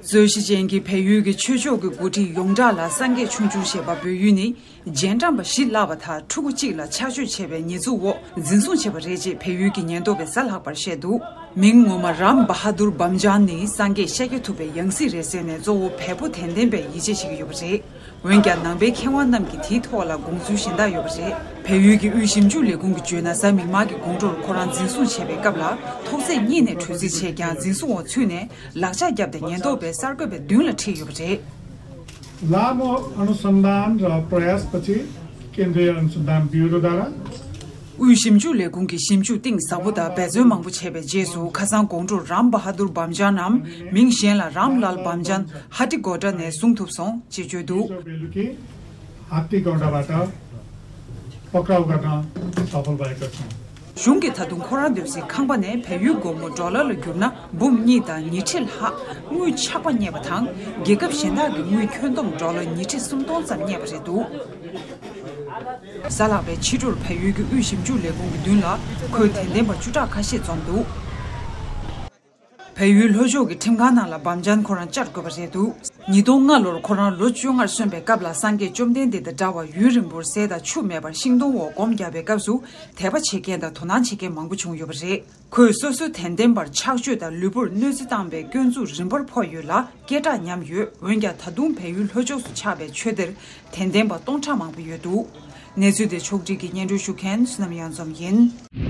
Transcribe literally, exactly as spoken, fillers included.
རྩོད་གཞི་ཅན་གྱི་བལ་ཡུལ་གྱི་ཆོས་ཕྱོགས་ཀྱི་འགོ་ཁྲིད་ཡོངས་གྲགས་ལ་སངས་རྒྱས་ཆུང་ཆུང་ཞེས་པ་འབོད་ཡུལ་ནི། རྗེས་འབྲང་པ་བཞི་བརླགས་པ་དང་ཕྲུ་གུ་གཅིག་ལ་ཆགས་སྤྱོད་བྱས་པའི་ཉེས་འཛུགས་འོག་འཛིན་བཟུང་བྱས་པ་རེད་ཅེས་བལ་ཡུལ་གྱི་ཉེན་རྟོག་པས་གསལ་ལྷག་པར་བཤད་འདུག་མིང་ངོ་མ་རམ་བྷ་ཧ་དུར་བམ་ཇཱན་ནི་སངས་རྒྱས་ཤཱཀྱ་ཐུབ་པའི་ཡང་སྲིད་རེད་ཟེར་ནས་གཙོ་བོ་བལ་པོ་དད་ལྡན་པས་ཡིད་ཆེས་བྱེད་ཀྱི་ཡོད་པ་རེད། འོན་ཀྱང་ནང་པའི་མཁས་དབང་རྣམས་ཀྱིས་དེའི་ཐོག་ལ་དགོངས་ཚུལ་གཞན་དག་ཡོད་པ་རེད། བལ་ཡུལ་གྱི་དབུས་ཞིབ་འཇུག་ལས་ཁུངས་ཀྱིས་བརྗོད་ན། གཟའ་མིག་དམར་གྱི་དགོང་དྲོར་ཁོ་རང་འཛིན་བཟུང་བྱས་པའི་སྐབས་ལ་ཐོག་བརྩེགས་གཉིས་ནས་དྲོད་འཛིན་བྱས་ཀྱང་འཛིན་བཟུང་འོག་ཚུད་ནས་ལག་ཆ་བརྒྱབ་སྟེ་ཉེན་རྟོག་པས་གསར་འགོད་པའི་མདུན་ལ་ཁྲིད་ཡོད་པ་རེད། लामो अनुसन्धान र प्रयासपछि केन्द्रीय अनुसन्धान ब्युरोद्वारा དབུས་ཞིབ་འཇུག་ལས་ཁུངས་ཀྱི་ཞིབ་འཇུག་གཏིང་ཟབ་པོ་དང་འབད་བརྩོན་མང་པོ་བྱས་པའི་རྗེས་སུ། ཁ་སང་དགོང་དྲོར་རམ་བྷ་ཧ་དུར་བམ་ཇཱན་ནམ་མིང་གཞན་ལ་རམ་ལལ་བམ་ཇཱན་ཧ་ཏི་གོ་ཏྲ་ནས་བཟུང་ཐུབ་སོང་ཅེས་བརྗོད་འདུག बेलुकी हात्तीगोडाबाट पक्राउ गर्न सफल भएका छौँ। གཞུང་གིས་ད་དུང་ཁོ་རང་སྡོད་སའི་ཁང་པ་ནས་བལ་ཡུལ་སྒོར་མོ་ཌོ་ལར་ལ་བསྒྱུར་ན་འབུམ་གཉིས་དང་ཉི་ཁྲི་ལྷག་དངུལ་ཆག་པ་རྙེད་པ་དང་། རྒྱལ་ཁབ་གཞན་དག་གི་དངུལ་ཁྱོན་བསྡོམས་ཌོ་ལར་ཉི་ཁྲི་སུམ་སྟོང་ཙམ་རྙེད་པ་རེད་འདུག་གཟའ་ལྷག་པའི་ཕྱི་དྲོར་བལ་ཡུལ་གྱི་དབུས་ཞིབ་འཇུག་ལས་ཁུངས་ཀྱི་མདུན་ལ་ཁོས་དད་ལྡན་པ་བཅུ་ཕྲག་ཁ་ཤས་འཛོམས་འདུག་བལ་ཡུལ་ལྷོ་ཕྱོགས་ཀྱི་ཁྲིམས་ཁང་ནང་ལ་བམ་ཇཱན་ཁོ་རང་བཅར་དགོས་པ་རེད་འདུག་ཉིས་སྟོང་ལྔ་ལོར་ཁོ་རང་ལོ་བཅོ་ལྔར་སོན་པའི་སྐབས་ལ། སངས་རྒྱས་བཅོམ་ལྡན་འདས་དང་འདྲ་བར་ཡུན་རིང་པོར་ཟས་དང་ཆུ་མེད་པར་ཤིང་སྡོང་འོག་སྒོམ་བརྒྱབ་པའི་སྐབས་སུ། དད་པ་བྱེད་མཁན་དང་དོ་སྣང་བྱེད་མཁན་མང་པོ་བྱུང་ཡོད་པ་རེད། ཁོས་སོ་སོའི་དད་ལྡན་པར་ཆགས་སྤྱོད་དང་ལུས་པོར་གནོད་འཚེ་བཏང་བའི་སྐྱོན་འཛུགས་རིམ་པར་ཕོག་ཡོད་ལ། སྐད་གྲགས་ཉམས་ཡོད། འོན་ཀྱང་ད་དུང་བལ་ཡུལ་ལྷོ་ཕྱོགས་སུ་ཆགས་པའི་ཆོས་སྡེར་དད་ལྡན་པ་སྟོང་ཕྲག་མང་པོ་ཡོད་འདུག་གནས་ཚུལ་དེ་ཕྱོགས་སྒྲིག་གིས་སྙན་སྒྲོན་ཞུ་མཁན་བསོད་ནམས་གཡང་འཛོམས་ཡིན།